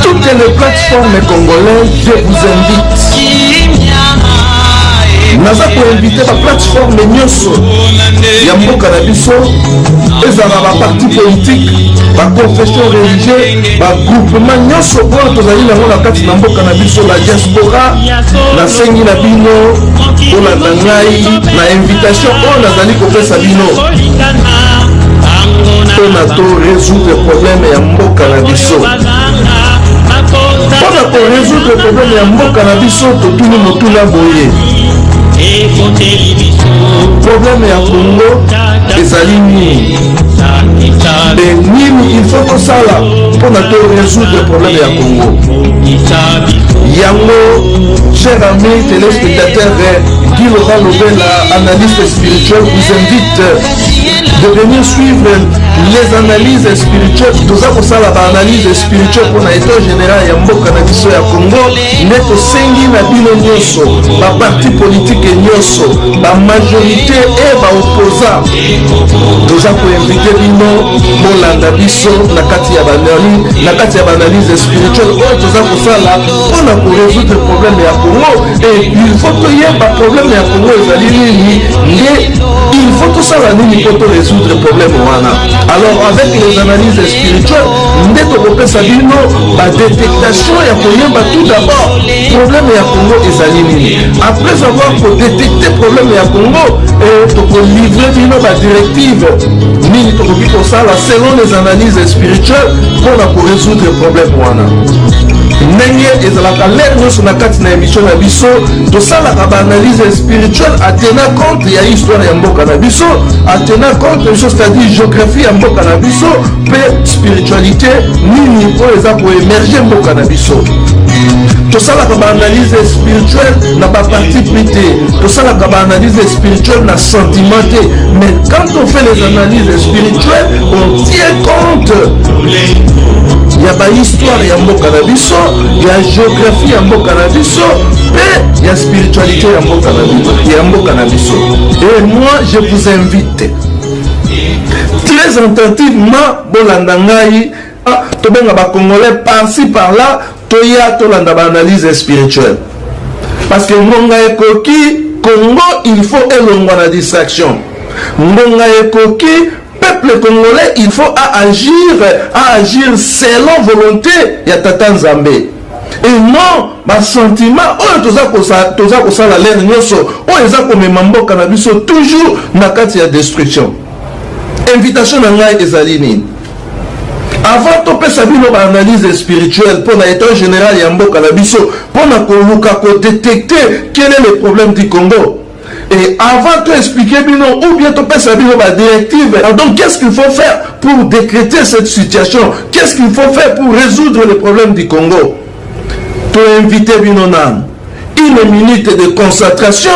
Toutes les plateformes congolaises, je vous invite. Naza koinvite baplateforme nyonso ya mboka na biso, ezala baparti politique, baconfession religieux, bagroupement nyonso oyo tozali nango na kati na mboka na biso, la diaspora. Nasengi na bino kolanda ngai na invitation oyo nazali kopesa bino mpona to résoudre problème ya mboka na biso. Mpona korésoudre problème ya mboka na biso, totuni motuna boye: problème ya Congo ezali nini? Mpe nini il faut tosala mpona to résoudre problème ya Congo? Yango, cher ami téléspectateur, Guy Laurent Lobela, analyste spirituel, vous invite de venir suivre les analyses spirituelles. Toza kosala baanalyse spirituelle mpona état général ya mboka na biso ya Congo. Nde tosengi na bino nyonso, baparti politike nyonso, bamajorité e baopposant, toza koinvite bino bolanda biso na kati ya baanalyse spirituelle oyo toza kosala mpona korésoudre problème ya Congo. Et il faut toyeba problème ya Congo ezali nini, nde il faut tosala nini mpo torésoudre problème wana. Alors, avec les analyses spirituelles, nde tokopesa bino badétectation ya koyeba tout d'abord problème ya Congo ezali nini. Après avoir kodétecte problème ya Congo, tokolivre bino badirective nini tokoki kosala selon les analyses spirituelles mpona korésoudre problème wana. Ndenge ezalaka l'heure nyonso na kati na émission na biso, tosalaka baanalyse spirituelle en tenant compte ya histoire ya mboka na biso, en tenant compte biso, c'est-à-dire géographie ya mboka na biso mpe spiritualité nini oyo eza koémerge mboka na biso. Tosalaka baanalyse spirituelle na baparti pris te, tosalaka baanalyse spirituelle na sentiment te, mais quand on fait les analyses spirituelles, on tient compte ya bahistoire ya mboka na biso, ya géographie ya mboka na biso mpe ya spiritualité ya mboka na biso. Et moi, je vous invite très attentivement, bolanda ngai. Tobenga bacongolais par-ci par-là, toya tolanda baanalyse spirituelle, parce que ngonga ekoki, Congo il faut elongwa na distraction. Ngonga ekoki, peuple congolais il faut à agir selon volonté ya Tata Nzambe et non basentiment oyo toza kosala l'heure nyonso, oyo eza komema mboka na biso toujours na kati ya destruction. Invitation na ngai ezali nini? Avant topesa bino baanalyse spirituelle mpo na état général ya mboka na biso, mpo na koluka kodétecte quel est le problème du Congo, et avant to expliquer bino ou bien topesa bino badirective, donc qu'est-ce qu'il faut faire pour décréter cette situation, qu'est-ce qu'il faut faire pour résoudre le problème du Congo, toinvite bino nanu une minute de concentration,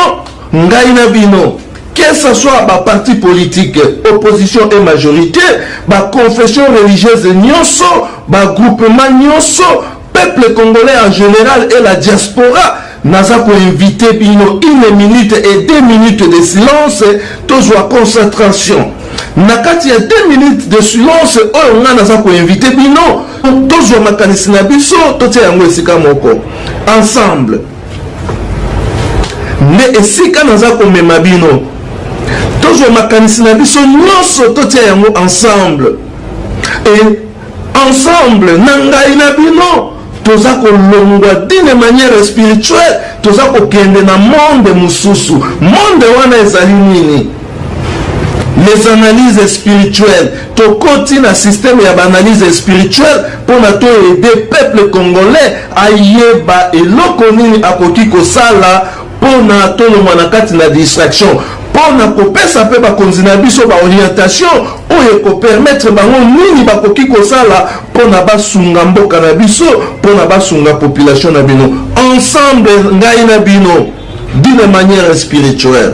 ngai na bino, que ce soit baparti politique, opposition et majorité, baconfession religieuse nyonso, bagroupement nyonso, peuple congolais en général et la diaspora. Naza koinvite bino une minute et 2 minutes de silence. Tozwa concentration na kati ya 2 minutes de silence oyo ngai naza koinvite bino. Tozwa makanisi na biso, totia yango esika moko ensemble. Nde esika naza komema bino, tozwa makanisi na biso nyonso, totia yango ensemble, et ensemble na ngai na bino, toza kolongwa d'une manière spirituelle, toza kokende na monde mosusu. Monde wana ezali nini? Les analyses spirituelles. Tokoti na système ya baanalyse spirituelle mpona toaider peuple congolais ayeba eloko nini akoki kosala mpona tolongwa na kati na distraction, mpona kopesa mpe bakonzi na biso baorientation oyo ekopermettre bango nini bakoki kosala mpona basunga mboka na biso, mpona basunga population na bino. Ensemble, ngai na bino, d'une manière spirituelle,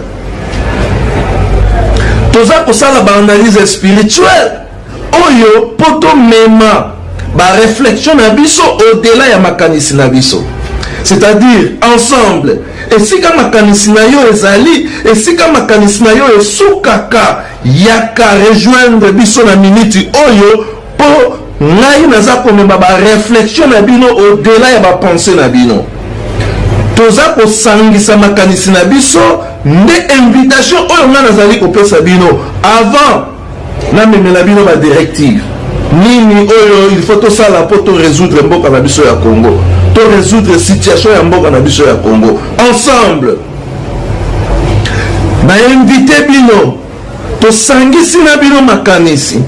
toza kosala baanalyse spirituelle oyo mpo tomema baréflexion na biso au-delà ya makanisi na biso, c'est-à-dire ensemble, esika makanisi na yo ezali, esika makanisi na yo esukaka, yaka rejoindre biso na miniti oyo mpo Ngai naza komema ba réflexion na bino au-delà ya ba pensée na bino. Toza kosangisa makanisi na biso nde invitation oyo ngai nazali kopesa bino avant namemela bino ba directive nini oyo il faut tosala mpo to résoudre mboka na biso ya Congo, to résoudre situation ya mboka na biso ya Congo ensemble. Na invité bino, tosangisi na bino makanisi,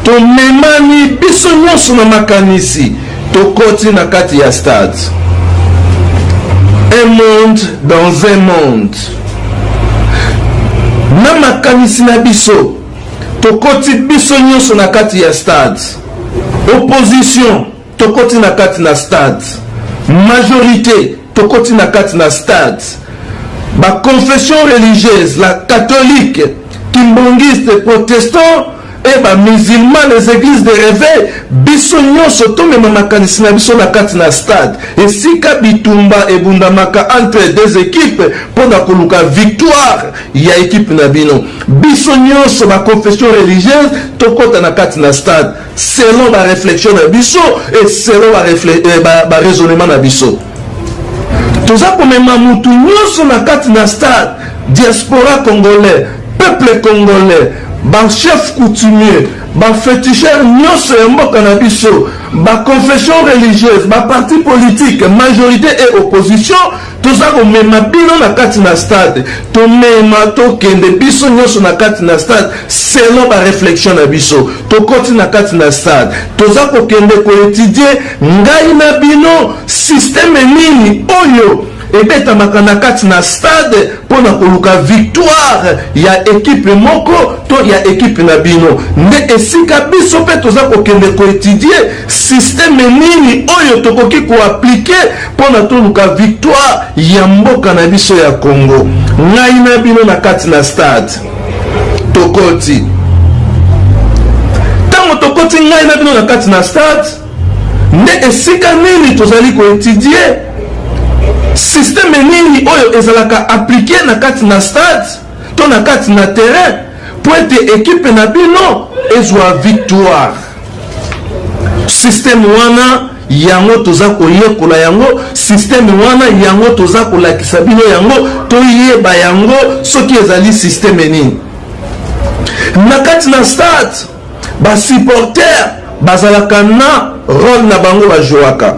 tomemani biso nyonso na makanisi, tokoti na kati ya stade. Un monde dans un monde. Na makanisi na biso, tokoti biso nyonso na kati ya stade. Opposition, tokoti na kati na stade. Majorité, tokoti na kati na stade. Ba confession religieuse, la catholique, kimbangiste, protestant et ba musulman, les églises de réveil, biso nyonso tomema makanisi na biso na kati na stade. Esika bitumba ebundamaka entre deux équipes mpona koluka victoire ya équipe na bino. Biso nyonso ba confession religieuse tokota na kati na stade selon ba réflexion na biso et selon ba raisonnement na biso. Toza komema mutu nyonso na kati na stade, diaspora congolais, peuple congolais, ba chef coutumier, ba féticheur nyonso ya mboka na biso, ba confession religieuse, ba parti politique, majorité et opposition, toza komema bino na kati na stade. Tomema, tokende biso nyonso na kati na stade selon ba réflexion na biso. Tokoti na kati na stade, toza kokende koétudier ngai na bino système nini oyo ebetamaka na kati na stade mpona koluka victoire ya équipe moko to ya équipe na bino. Nde esika biso mpe toza kokende koétudier système nini oyo tokoki koappliquer mpona toluka victoire ya mboka na biso ya Congo. Ngai na bino na kati na stade tokoti. Ntango tokoti ngai na bino na kati na stade, nde esika nini tozali koétudier système nini oyo ezalaka appliqué na kati na stade to na kati na terrain po ete équipe na bino ezwa victoire. Système wana yango toza koyekola yango, système wana yango toza kolakisa bino yango, toyeba yango soki ezali système nini. Na kati na stade, basupporter bazalaka na rôle na bango bajouaka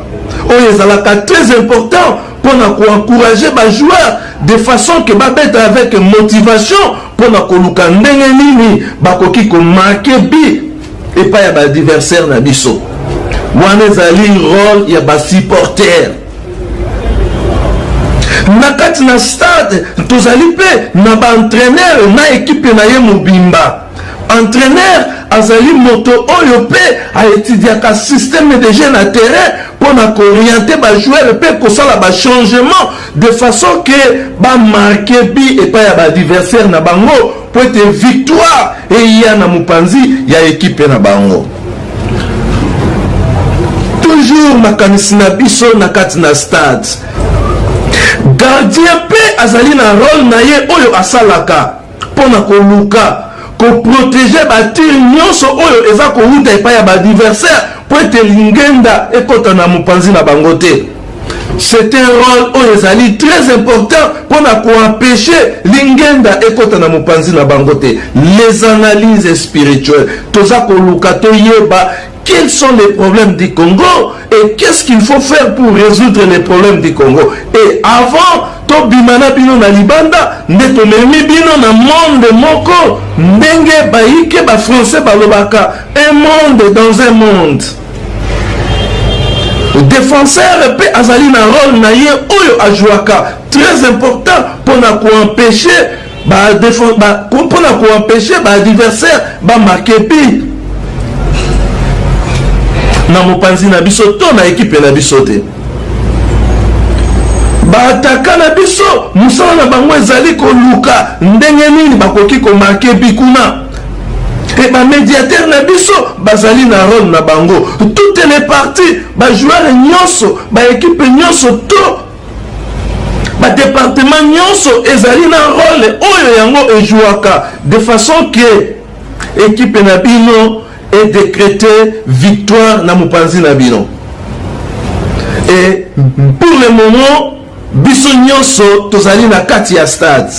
oyo ezalaka très important mpona koencourager bajoueur de façon ke babeta avec motivation mpona koluka ndenge nini bakoki komarquer but epai ya baadversaire na biso. Wana ezali rôle ya basupporter. Na kati na stade, tozali mpe na baentraîneur na équipe na ye mobimba. Entraîneur azali moto oyo mpe aétudiaka système de jeu na terrain mpona koorienter bajoueur mpe kosala bachangement de façon ke bamarquer but epai ya baadversaire na bango po ete victoire eya na mopanzi ya équipe na bango. Toujours makanisi na biso na kati na stade, gardien mpe azali na rôle na ye oyo asalaka mpona koluka koprotéger batirs nyonso oyo eza kowuta epai ya baadversaire mpo ete lingenda ekɔta na mopanzi na bango te. C'est un rôle oyo ezali très important mpona koempêcher lingenda ekɔta na mopanzi na bango te. Les analyses spirituelles, toza koluka toyeba quels sont les problèmes du Congo et qu'est-ce qu'il faut faire pour résoudre les problèmes du Congo. Et avant tobima na bino na libanda, nde tomemi bino na monde moko, ndenge bayike bafrançais balobaka, un monde dans un monde. Défenseur mpe azali na rôle na ye oyo ajouaka très important mpona koempêcher baadversaire bamarquer but na mopanzi na biso to na équipe na biso te. Baataka na biso, mosala na bango ezali koluka ndenge nini bakoki komarquer but kuna. E bamédiateur na biso bazali na rôle na bango. Toutes les parties, bajoueur nyonso, baéquipe nyonso to badépartement nyonso ezali na rôle oyo yango ejouaka de façon ke équipe na bino. edécréter victoire na mopanzi na bino. Et pour le moment, biso nyonso tozali na kati ya stade,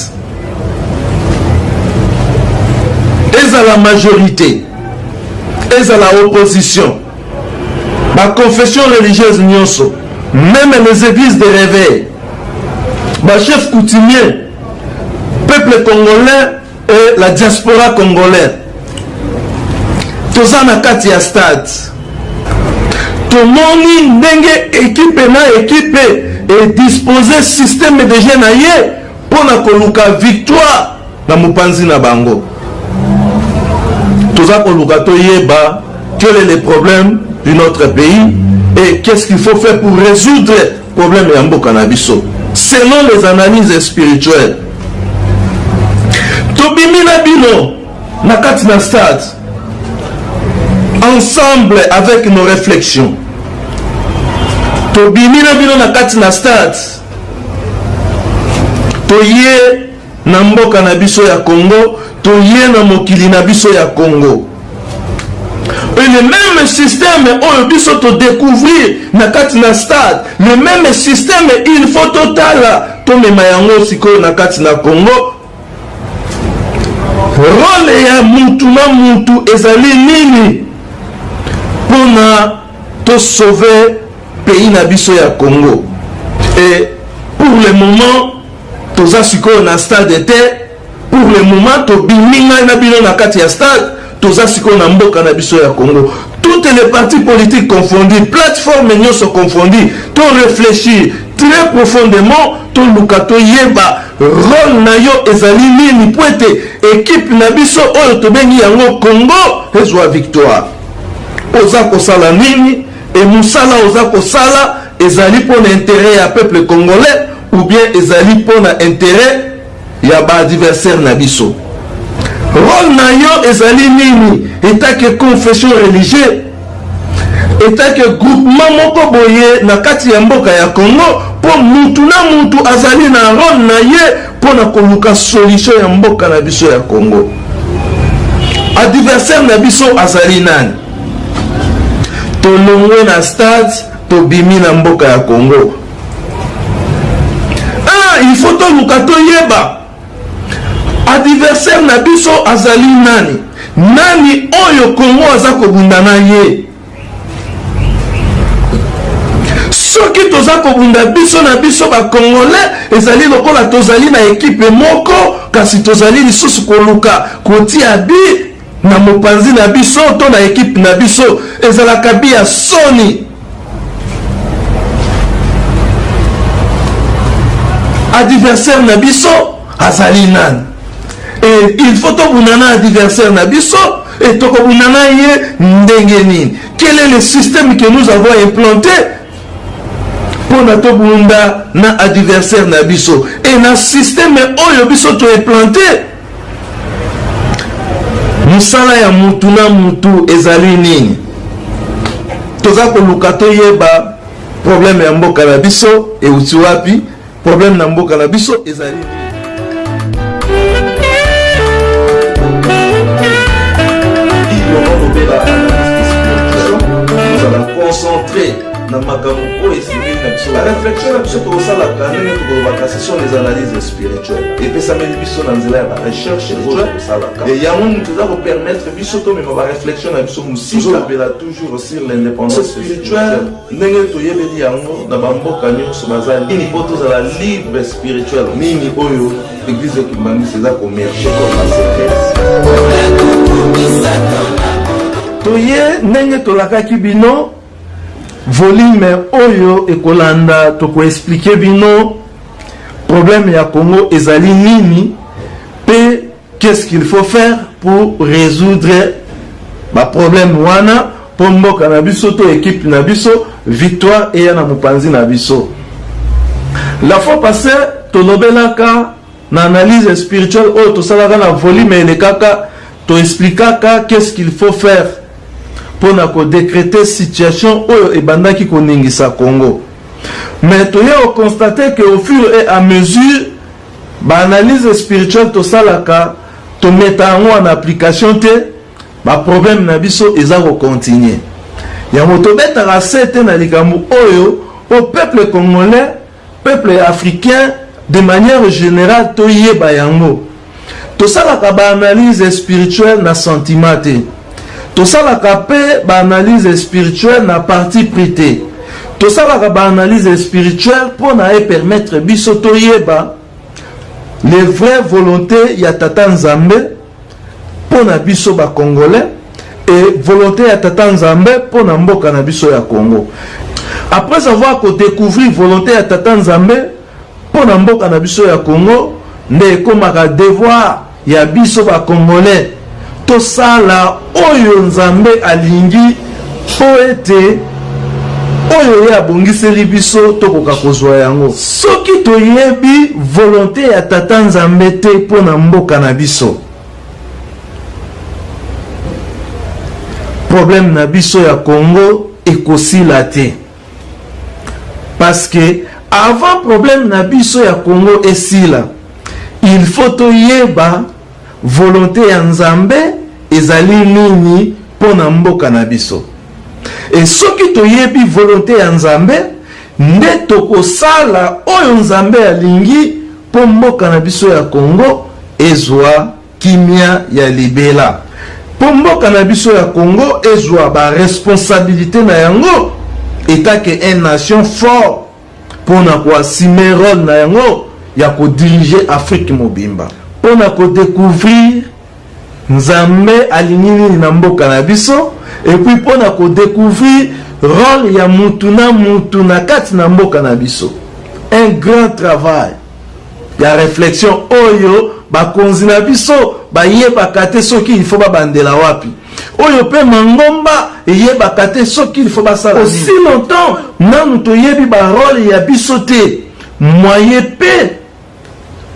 ezala majorité, ezala opposition, baconfession religieuse nyonso, même les églises de réveil, bachef coutumier, peuple congolais et la diaspora congolaise, toza na kati ya stade. Tomoni ndenge équipe na équipe edispose système de jeu na ye mpo na koluka victoire na mopanzi na bango. Toza koluka toyeba quel est le problème de notre pays et qu'est-ce qu'il faut faire pour résoudre problème ya mboka na biso selon les analyses spirituelles. Tobimi na bino na kati na stade ensemble avec nos réflexions. Tobimi na bino na kati na stade, toye na mboka na biso ya Congo, toye na mokili na biso ya Congo. Et le même système oyo biso todécouvrir na kati na stade, le même système, il faut totala tomema yango sikoyo na kati na Congo. Rôle ya mutu na mutu ezali nini mpona tosauver pays na biso ya Congo? Et pour le moment, toza sikoyo na stade te. Pour le moment, tobimi ngai na bino na kati ya stade. Toza sikoyo na mboka na biso ya Congo. Toutes les partis politiques confondus, plateforme nyonso confondu, to réfléchir très profondément, toluka toyeba rôle na yo ezali nini po ete équipe na biso oyo tobengi yango Congo ezwa victoire. Oza kosala nini e mosala oza kosala ezali mpona intérêt ya peuple congolais ou bien ezali mpona intérêt ya baadversaire na biso? Rôle na yo ezali nini etake confession religieuse, etake groupement moko boye na kati ya mboka ya Congo? Mpo mutu na mutu azali na rôle na ye mpo na koluka solution ya mboka na biso ya Congo. Adversaire na biso azali nani? Tolongwe na stade, tobimi na mboka ya Congo. Ah, il faut toluka toyeba adversaire na biso azali nani, nani oyo Congo aza kobunda na ye. Soki toza kobunda biso na biso bacongolais, ezali lokola tozali na équipe moko, kasi tozali lisusu koluka kotia but na mopanzi na biso to na équipe na biso. Ezalaka but ya soni. Adversaire na biso azali nani? Et il faut tobunda na adversaire na biso. Et tokobunda na ye ndenge nini? Quel est le système que nous avons implanté mpona tobunda na adversaire na biso? E na système oyo biso toimplanter, mosala ya mutu na mutu ezali nini? Toza koluka toyeba problème ya mboka na biso euti wapi, problème na mboka na biso ezali nini. Lobela analyse spirituelle, tozala concentré na makambo oyo esengeli na biso. Baréflexion na biso tokosalaka ndenge tokolobaka, ce sont les analyses spirituelles epesameli biso na nzela ya barecherche oyo tokosalaka. E yango moto eza kopermettre biso tomema baréflexion na biso mosika. Tozolobela toujours sur l'indépendance spirituelle, ndenge toyebeli yango na bamboka nyonso baza nini mpo tozala libre spirituel. Nini oyo église kimbanguiste eza komerge comme secret. Toye ndenge tolakaki bino, volume oyo ekolanda tokoexpliquer bino problème ya Congo ezali nini mpe qu'est-ce qu'il faut faire pour résoudre baproblème wana, mpo mboka na biso to équipe na biso victoire eya na mopanzi na biso. La fois passée, tolobelaka na analyse spirituelle oyo tosalaka na volume elekaka, toexplikaka qu'est-ce qu'il faut faire mpona kodécréter situation oyo ebandaki koningisa Congo. Mais toye koconstater que au fur et à mesure, baanalyse spirituelle tosalaka, tometa yango en application te. Ba problème na biso eza ko continuer. Yango tobetaka sete na likambo oyo po peuple congolais, peuple africain de manière générale toyeba yango. Tosalaka ba analyse spirituelle na sentiment te. Tosalaka pe ba analyse spirituelle na parti pris te. Tosalaka ba analyse spirituelle mpo na e permettre biso toyeba les vraies volontés ya Tata Nzambe mpo na biso ba Congolais et volonté ya Tata Nzambe mpo na mboka na biso ya Congo. Après avoir ko découvrir volonté ya Tata Nzambe mpo na mboka na biso ya Congo, nde ekomaka devoir ya biso ba Congolais tosala oyo Nzambe alingi mpo ete oyo ye abongiseli biso tokoka kozwa yango. Soki toyebi volonte ya Tata Nzambe te mpo na mboka na biso, problème na biso ya Congo ekosila te. Parce que avant problème na biso ya Congo esila, il faut toyeba volonte ya Nzambe ezali nini mpo na mboka na biso. Et soki toyebi volonte ya Nzambe, nde tokosala oyo Nzambe alingi mpo mboka na biso ya Congo ezwa kimia ya libela. Mpo mboka na biso ya Congo ezwa ba responsabilite na yango etant que un nation fort mpo na ko assumer role na yango ya ko diriger Afrique mobimba. Mpo na ko decouvrir Nzambe alingi nini na mboka na biso et puis mpo na ko decouvrir role ya mutu na mutu na kati na mboka na biso. Un grand travail ya reflexion oyo bakonzi na biso bayebaka te soki il faut babandela wapi, oyo pe mangomba eyebaka te soki il faut basala nini. Aussi longtemps nanu toyebi ba role ya biso te, moyen pe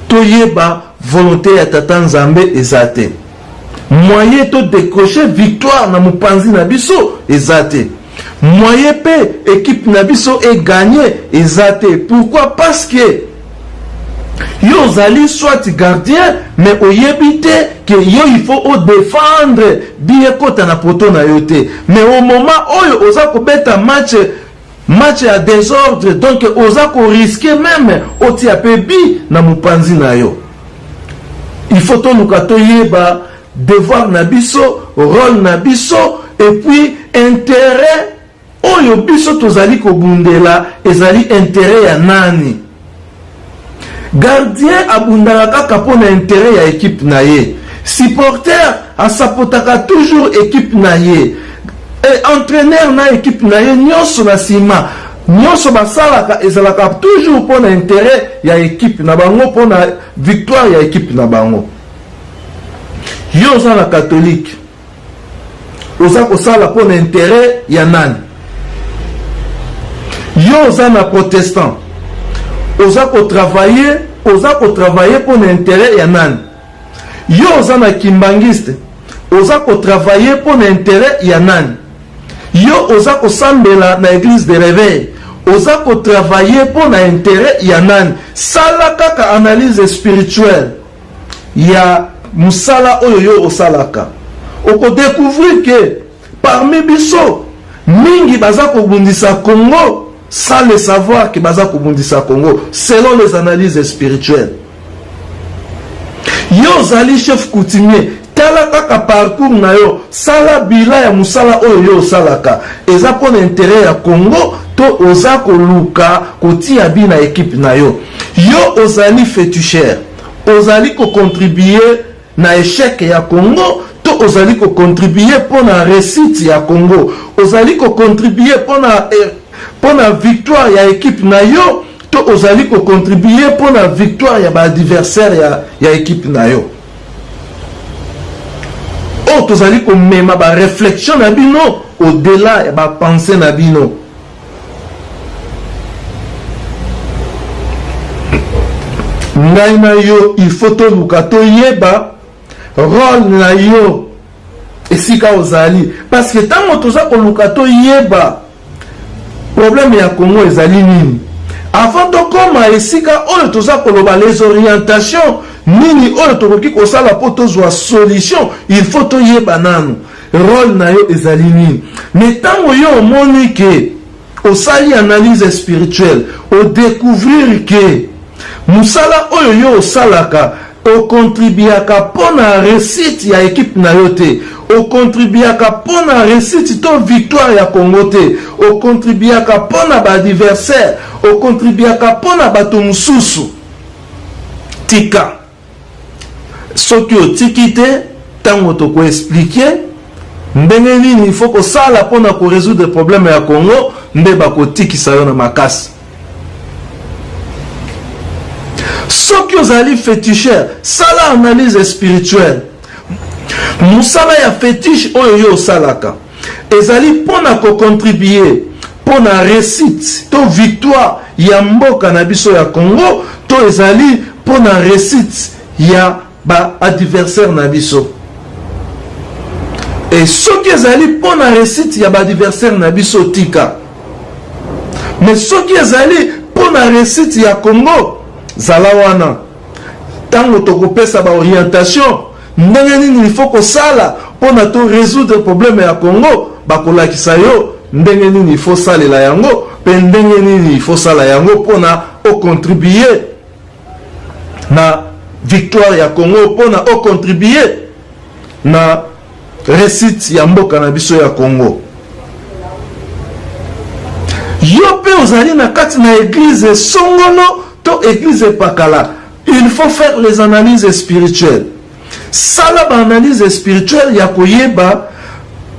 toyeba volonte ya Tata Nzambe eza te, moyen to decrocher victoire na mopanzi na biso eza te, moyen pe equipe na biso e gagner eza te. Pourquoi? Parce que yo ozali soit gardien mais oyebi te que yo il faut o défendre bi ekota na poteau na yo te, mais au moment oyo oza kobeta match, match ya désordre, donc oza ko risquer même otia pe bi na mopanzi na yo. Il faut toluka toyeba devoir na biso, rôle na biso et puis intérêt oyo biso tozali kobundela ezali intérêt ya nani. Gardien abundaka kaka mpo na intérêt ya équipe na ye, supporter asapotaka toujours équipe na ye, et entraîneur na équipe na ye nyonso na nsima nyonso basalaka ezalaka toujours mpo na intérêt ya équipe na bango, mpo na victoire ya équipe na bango. Yo oza na catholique, oza kosala mpo na intérêt ya nani? Yo oza na protestant, oza kotravailler, oza kotravailler mpo na intérêt ya nani? Yo oza na kimbangiste, oza kotravailler mpo na intérêt ya nani? Yo oza kosambela na église de réveil, oza kotravailler mpo na intérêt ya nani? Sala kaka analyse spirituelle ya mosala oyo yo osalaka, okodécouvrir que parmi biso mingi baza kobundisa Congo sans le savoir que baza kobundisa Congo selon les analyses spirituelles. Yo ozali chef coutumier, tala kaka parcours na yo, sala bilan ya mosala oyo yo osalaka, eza mpo na intérêt ya Congo to oza koluka kotia bi na équipe na yo? Yo ozali féticheur, ozali kocontribuer na échec ya Congo to ozali kocontribuer mpo na réussite ya Congo? Ozali kocontribuer mpo na victoire ya équipe na yo to ozali kocontribuer mpo na victoire ya baadversaire ya équipe na yo? Oyo tozali komema ba réflexion na bino au-delà ya ba pensée na bino. Ngai na yo il faut toluka toyeba rôle na yo esika ozali, parce que ntango toza koluka toyeba problème ya Congo ezali nini, Avant tokoma esika oyo toza koloba les orientations nini oyo tokoki kosala mpo tozwa solution, il faut toyeba nanu role na yo ezali nini. Mais ntango yo omoni ke osali analyse spirituelle, odécouvrir ke mosala oyo yo osalaka ocontribuaka mpo na réussite ya équipe na yo te, ocontribuaka mpo na réussite to victoire ya Congo te, ocontribuaka mpo na baadversaire, ocontribuaka mpo na bato mosusu, tika. Soki otiki te, ntango tokoexpliquer ndenge nini il faut kosala mpona korésoudre problème ya Congo, nde bakotikisa yo na makasi. Soki ozali féticheur, sala analyse spirituelle. Mosala ya fétiche oyo yo osalaka ezali mpona kocontribuer mpona réussite to victoire ya mboka na biso ya Congo, to ezali mpona réussite ya baadversaire na biso? E soki ezali mpona réussite ya baadversaire na biso, tika. Mais soki ezali mpona réussite ya Congo, zala wana. Ntango tokopesa baorientation ndenge nini il faut kosala mpona to résoudre problème ya Congo, bakolakisa yo ndenge nini il faut salela yango mpe ndenge nini il faut sala yango mpona ocontribuer na victoire ya Congo, mpona ocontribuer na réussite ya mboka na biso ya Congo. Yo mpe ozali na kati na église songolo to église epakala, il faut faire les analyses spirituelles. Sala baanalyse spirituelle ya koyeba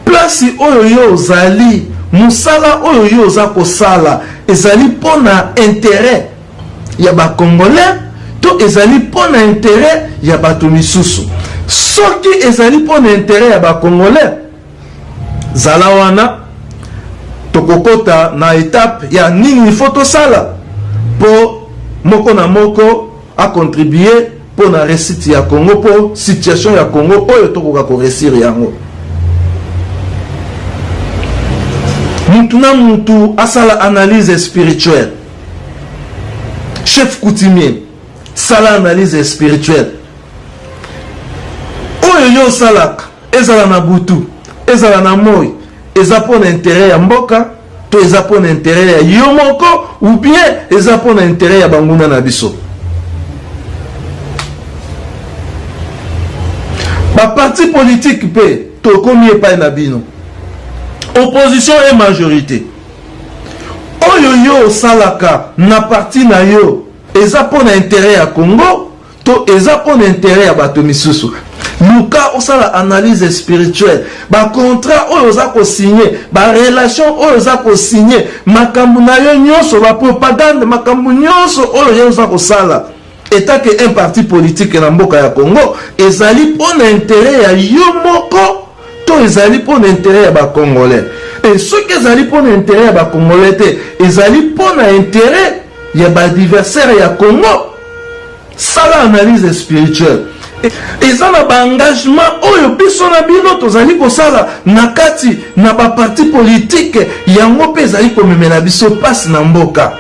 place oyo yo ozali, mosala oyo yo oza kosala ezali mpona intérêt ya bacongolais to ezali mpona intérêt ya bato misusu. Soki ezali mpona intérêt ya bacongolais, zala wana. Tokokɔta na étape ya nini il faut tosala mpo moko na moko acontribuer mpo na réussite ya Congo, mpo situation ya Congo oyo tokoka koréussir yango. Mutu na mutu asala analyse spirituelle. Chef coutumier, sala analyse spirituelle. Oyo yo osalaka, ezala na butu, ezala na moi, eza mpo na intérêt ya mboka to eza mpo na intérêt ya yo moko, ou bien eza mpo na intérêt ya banguna na biso? Baparti politique mpe, tokomi epai na bino, opposition et majorité. Oyo yo osalaka na parti na yo eza mpo na intérêt ya Congo to eza mpo na intérêt ya bato misusu? Luka osala analyse spirituelle. Bacontrat oyo oza kosigner, barelation oyo oza kosigner, makambo na yo nyonso, bapropagande, makambo nyonso oyo yo oza kosala étant que un parti politique na mboka ya Congo, ezali mpo na intérêt ya yo moko to ezali mpo na intérêt ya bacongolais? E soki ezali mpo na intérêt ya bacongolais te, ezali mpo na intérêt ya baadversaire ya Congo, sala analyse spirituelle. Eza na baengagement oyo biso na bino tozali kosala na kati na baparti politique, yango mpe ezali komemela biso mpasi na mboka.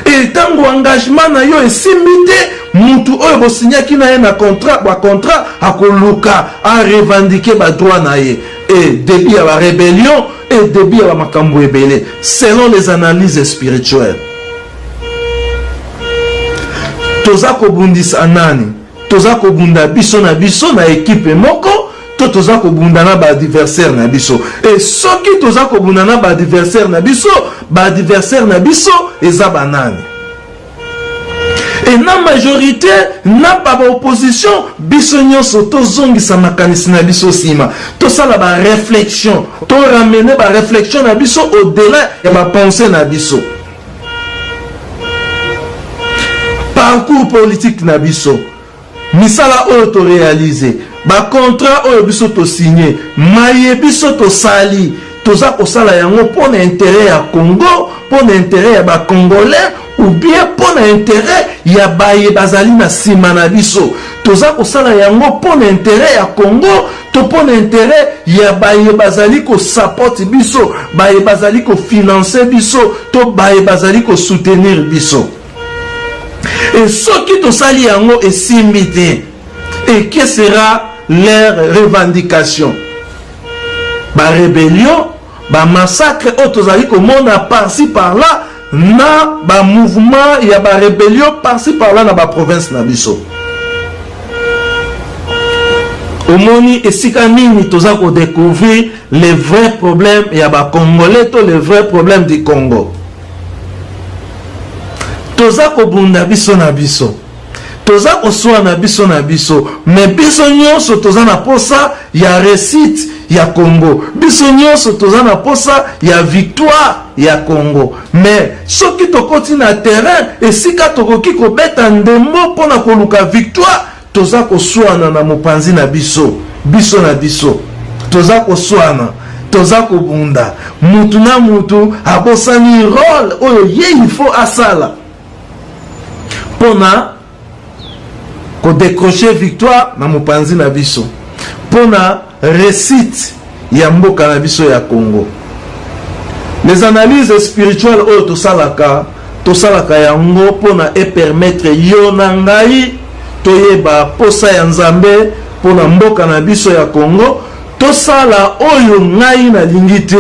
E ntango engagement na yo esimbi te, mutu oyo bosinyaki na ye na contrat, bacontrat, akoluka arevendiquer badroit na ye. E début ya barébellion, e début ya bamakambo ebele, selon les analyses spirituelles. Toza kobundisa nani? Toza kobunda biso na biso na ekipe moko, to toza kobunda na baadversaire na biso? E soki toza kobunda na baadversaire na biso, baadversaire na biso eza banani? E na majorité na baopposition, biso nyonso tozongisa makanisi na biso nsima, tosala baréflexion, toramener baréflexion na biso au-delà ya bapensée na biso. Parcours politique na biso, misala oyo toréaliser, bacontrat oyo biso tosigner, maye biso tosali, toza kosala yango mpo na intérêt ya Congo, mpo na intérêt ya bacongolais, ou bien mpo na intérêt ya baye bazali na nsima na biso? Toza kosala yango mpo na intérêt ya Congo. to mpo na interet ya baye bazali kosapoti biso, baye bazali kofinanse biso, to baye bazali kosoutenir biso. E soki tosali yango esimbi te, et que sera leur revendication? Ba rébellion, ba massacre oyo tozali komona par-ci par-là na ba mouvement ya ba rébellion par-ci par-là na ba province na biso. Omoni esika nini toza kodécouvrir les vrais problèmes ya ba Congolais to les vrais problèmes du Congo. Toza kobunda biso na biso, toza koswana biso na biso, mais biso nyonso toza na posa ya réussite ya Congo, biso nyonso toza na posa ya victoire ya Congo. Mais soki tokoti na terrain esika tokoki kobeta ndembo mpona koluka victoire, toza koswana na mopanzi na biso, biso na biso toza koswana, toza kobunda. Mutu na mutu abosani rôle oyo ye il faut asala mpona kodécrocher victoire na mopanzi na biso, mpona réussite ya mboka na biso ya Congo. Les analyses spirituelles oyo tosalaka, tosalaka yango mpona epermettre yo na ngai toyeba posa ya Nzambe mpona mboka na biso ya Congo. Tosala oyo ngai nalingi te,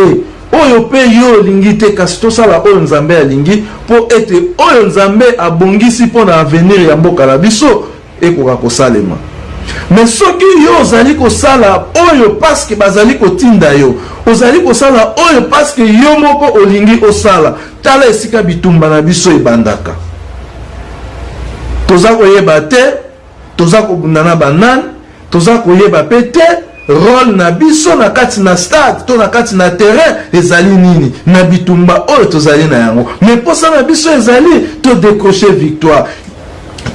oyo mpe yo olingi te, kasi tosala oyo Nzambe alingi, mpo ete oyo Nzambe abongisi mpo na avenir ya mboka na biso ekoka kosalema. Mais soki yo ozali kosala oyo parce que bazali kotinda yo, ozali kosala oyo parce que yo moko olingi osala, tala esika bitumba na biso ebandaka. Toza koyeba te toza kobunda na banani, toza koyeba mpe te rôle na biso na kati na stade to na kati na terrain ezali nini na bitumba oyo tozali na yango. Mais mposa na biso ezali todécrocher victoire.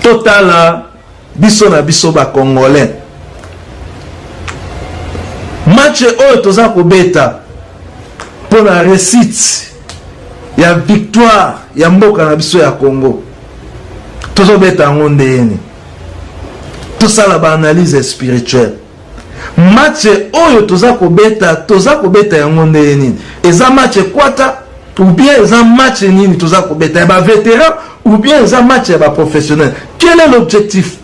Totala biso na biso bacongolais, match oyo toza kobeta mpo na réussite ya victoire ya mboka na biso ya Congo, tozobeta yango ndeni? Tosala baanalyse spirituelle. Match oyo toza kobeta, toza kobeta yango ndenge nini? Eza match ekwata ou bien eza match nini toza kobeta, ya bavétéran ou bien eza match ya baprofessionnel? Quel est l'objectif?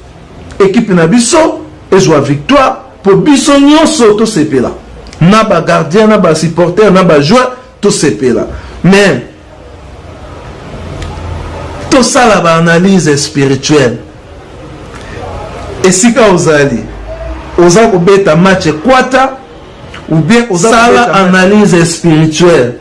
Équipe na biso ezwa victoire mpo biso nyonso tosepela, na bagardien, na basupporter, na bajoueur, tosepela. Mais tosala baanalyse spirituelle. Esika ozali, oza kobeta match ekwata ou bien osala analyse spirituelle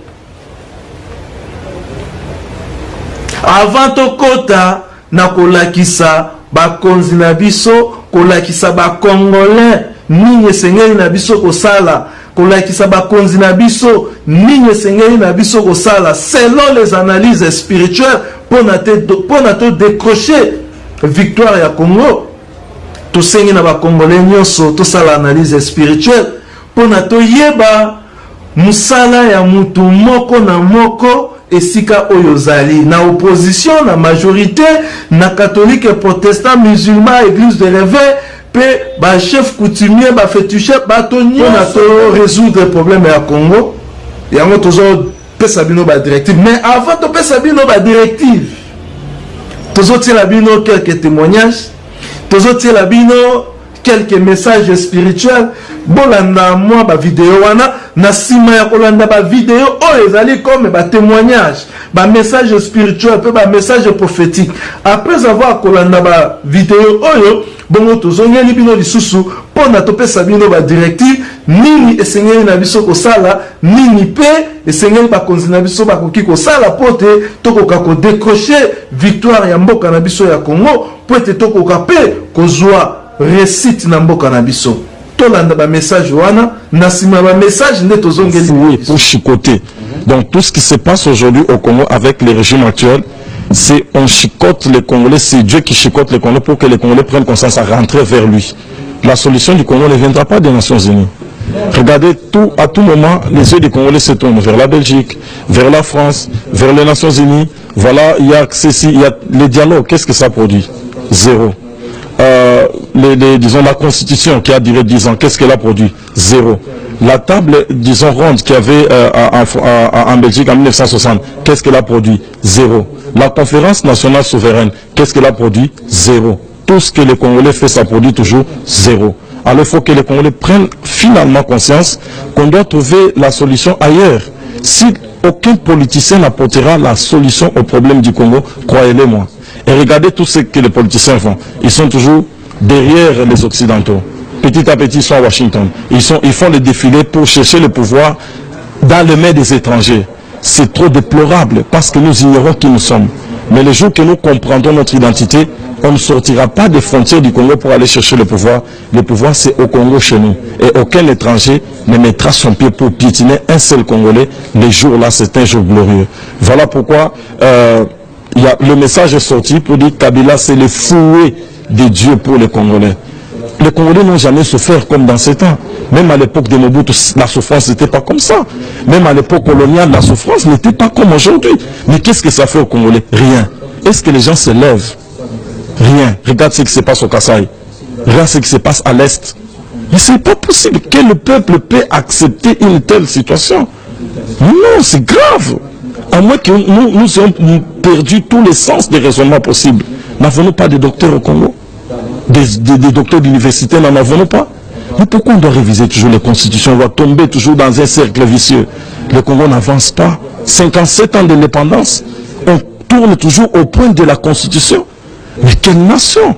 avant tokɔta na kolakisa bakonzi na biso, kolakisa bacongolais nini esengeli na biso kosala, kolakisa bakonzi na biso nini esengeli na biso kosala selon les analyses spirituelles mpona todécrocher victoire ya Congo. Tosengi na bacongolais nyonso tosala analyse spirituelle mpona toyeba mosala ya mutu moko na moko esika oyo ozali, na opposition, na majorité, na catholique, protestant, musulman, église de réveil, mpe bachef coutumier, baféticheur, bato nyonso, to résoudre problème ya Congo. Yango tozopesa bino badirective. Mais avant topesa bino badirective, tozotiela bino quelques témoignages, tozotiela bino quelques messages spirituels. Bolanda mwa bavideo wana. Na nsima ya kolanda bavideo oyo ezali comme batémoignage, bamessage spirituel mpe bamessage prophétique, après avoir kolanda bavideo oyo, bongo tozongeli bino lisusu mpo na topesa bino badirective, nini esengeli na biso kosala, nini mpe esengeli bakonzi na biso bakoki kosala mpo te tokoka kodécrocher victoire ya mboka na biso ya Congo, mpo ete tokoka mpe kozwa réussite na mboka na biso. Tolanda bamessage wana. Na nsima ya bamessage nde tozongeli. Fouet pour chicoter. Donc tout ce qui se passe aujourd'hui au Congo avec le régime actuel, c'est on chicote les Congolais, c'est Dieu qui chicote les Congolais pour que les Congolais prennent conscience à rentrer vers lui. La solution du Congo ne viendra pas des Nations Unies. Regardez, à tout moment, les yeux des Congolais se tournent vers la Belgique, vers la France, vers les Nations Unies. Voilà, il y a ceci, il y a les dialogues. Qu'est-ce que ça produit? Zéro. Euh, les, disons, la constitution qui a duré 10 ans, qu'est-ce qu'elle a produit Zéro. La table, disons, ronde qu'il y avait euh, en Belgique en 1960, qu'est-ce qu'elle a produit Zéro. La conférence nationale souveraine, qu'est-ce qu'elle a produit Zéro. Tout ce que les Congolais font, ça produit toujours zéro. Alors il faut que les Congolais prennent finalement conscience qu'on doit trouver la solution ailleurs. Si aucun politicien n'apportera la solution au problème du Congo, croyez-le moi. Et regardez tout ce que les politiciens font. Ils sont toujours derrière les Occidentaux. Petit à petit, ils sont à Washington. Ils, sont, ils font le défilé pour chercher le pouvoir dans les mains des étrangers. C'est trop déplorable parce que nous ignorons qui nous sommes. Mais le jour que nous comprendrons notre identité, on ne sortira pas des frontières du Congo pour aller chercher le pouvoir. Le pouvoir, c'est au Congo chez nous. Et aucun étranger ne mettra son pied pour piétiner un seul Congolais. Le jour-là, c'est un jour glorieux. Voilà pourquoi euh, y a, le message est sorti pour dire Kabila, c'est le fouet de Dieu pour les Congolais. Les Congolais n'ont jamais souffert comme dans ces temps. Même à l'époque de Mobutu, la souffrance n'était pas comme ça. Même à l'époque coloniale, la souffrance n'était pas comme aujourd'hui. Mais qu'est-ce que ça fait aux Congolais Rien. Est-ce que les gens se lèvent Rien. Regarde ce qui se passe au Kasaï. Regarde ce qui se passe à l'Est. Mais c'est pas possible. Quel peuple peut accepter une telle situation Non, c'est grave. À moins que nous, nous ayons perdu tous les sens des raisonnements possibles. N'avons-nous pas de docteurs au Congo Des, des, docteurs d'université, n'en avons-nous pas Mais pourquoi on doit réviser toujours les constitutions On va tomber toujours dans un cercle vicieux. Le Congo n'avance pas. 57 ans d'indépendance, on tourne toujours au point de la constitution. Mais quelle nation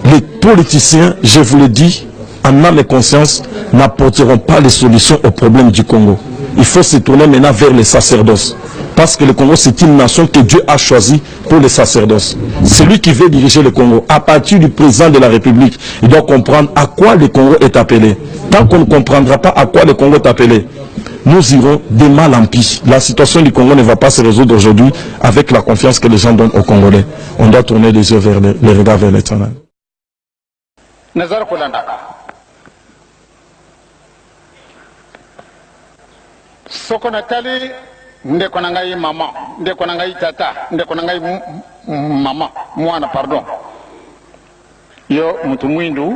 Les politiciens, je vous le dis, en âme et conscience, n'apporteront pas les solutions aux problèmes du Congo. Il faut se tourner maintenant vers les sacerdoces. Parce que le Congo, c'est une nation que Dieu a choisie pour les sacerdoces. Celui qui veut diriger le Congo, à partir du président de la République, il doit comprendre à quoi le Congo est appelé. Tant qu'on ne comprendra pas à quoi le Congo est appelé, nous irons de mal en pis. La situation du Congo ne va pas se résoudre aujourd'hui avec la confiance que les gens donnent aux Congolais. On doit tourner les yeux vers les, les regards vers l'éternel. Nazar kolandaka soko natali ndeko na ngai mama ndeko na ngai tata ndeko na ngai mama mwana pardon yo mutu mwindu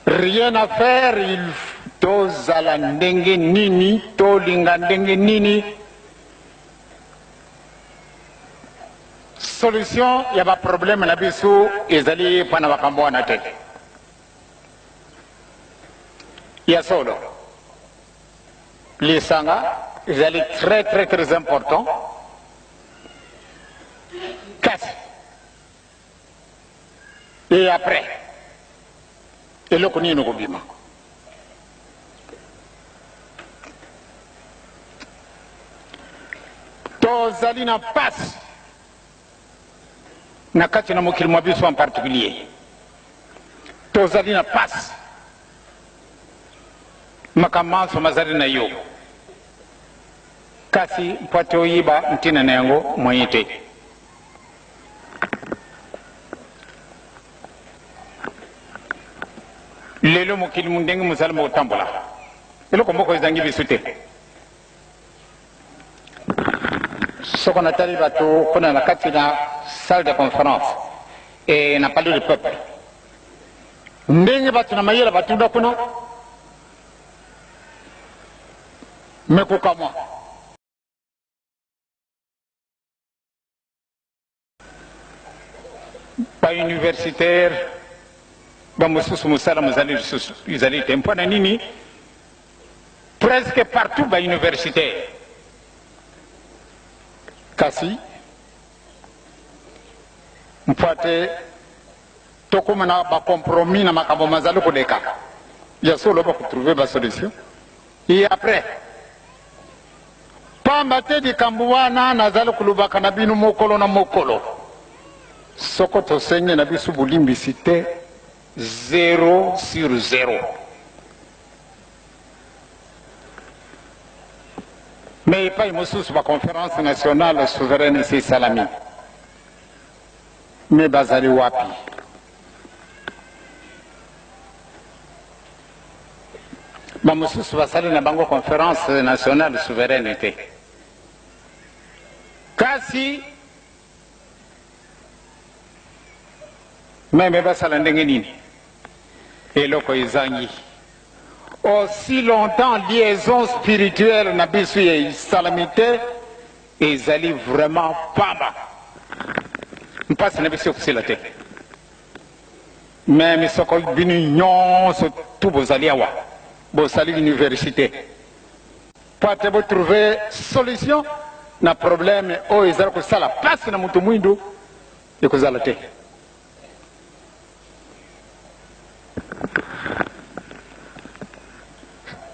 rien à faire il tozala ndenge nini tolinga ndenge nini Solution ya ba problème na biso ezali mpo na makambo wana te. Ya solo, lisanga ezali très très très important, kasi et après eloko nini ekobima? Tozali na mpasi na kati na mokili mwa biso en particulier. Tozali na mpasi. Makambo manso mazali na yo, kasi mpo ete oyiba ntina na yango moyen te. Lelo mokili ndenge mozali mokotambola, eloko moko ezangi biso te. Soko natali bato kuna na kati na salle de conférence e na palais du peuple, ndenge bato na mayele batunda kuna, me kokamwa. Ba universitaire ba mosusu mosala mozali lisusu ezali te. Mpo na nini? Presque partout ba universitaire, kasi mpo ate tokóma na bacompromis na makambo mazali koleka ya solo, bakotrouve basolution et après. Pamba te likambo wana nazali kolobaka na bino mokolo na mokolo, soko tosengi na biso bolimbisi te, 0 sur 0. Me epai mosusu baconférence nationale souveraine esi esalami, me bazali wapi? Bamosusu basali na bango conférence nationale souveraine te, kasi Meme basala ndenge nini? Eloko ezangi. Aussi longtemps liaison spirituelle na biso esalami te, ezali vraiment pamba. Mpasi na biso ekosila te. Meme soko bino nyonso tu bozali awa, bosali universite po ate bo trouver solution na problème oyo ezali kosala pasi na moto mwindu, ekozala te.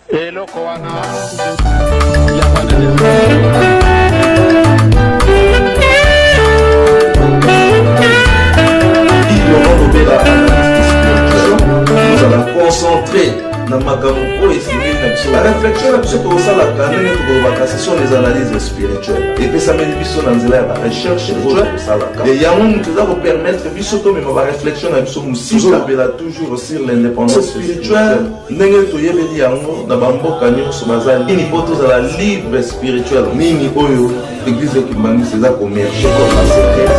Eloko wana ya ozala concentré na makambo oyo esengeli na biso. Bareflexion na biso tokosalaka ndenge tokolobaka, ce sont les analyses spirituelles epesameli biso na nzela ya barecherche oyo tokosalaka. E yango moto eza kopermettre biso tomema bareflexion na biso mosika. Tozolobela toujours sur l'indépendance spirituelle ndenge toyebeli yango na bamboka nyonso baza nini mpo tozala libre spirituel. Nini oyo église ya Kimbanguiste eza komerge comme secret.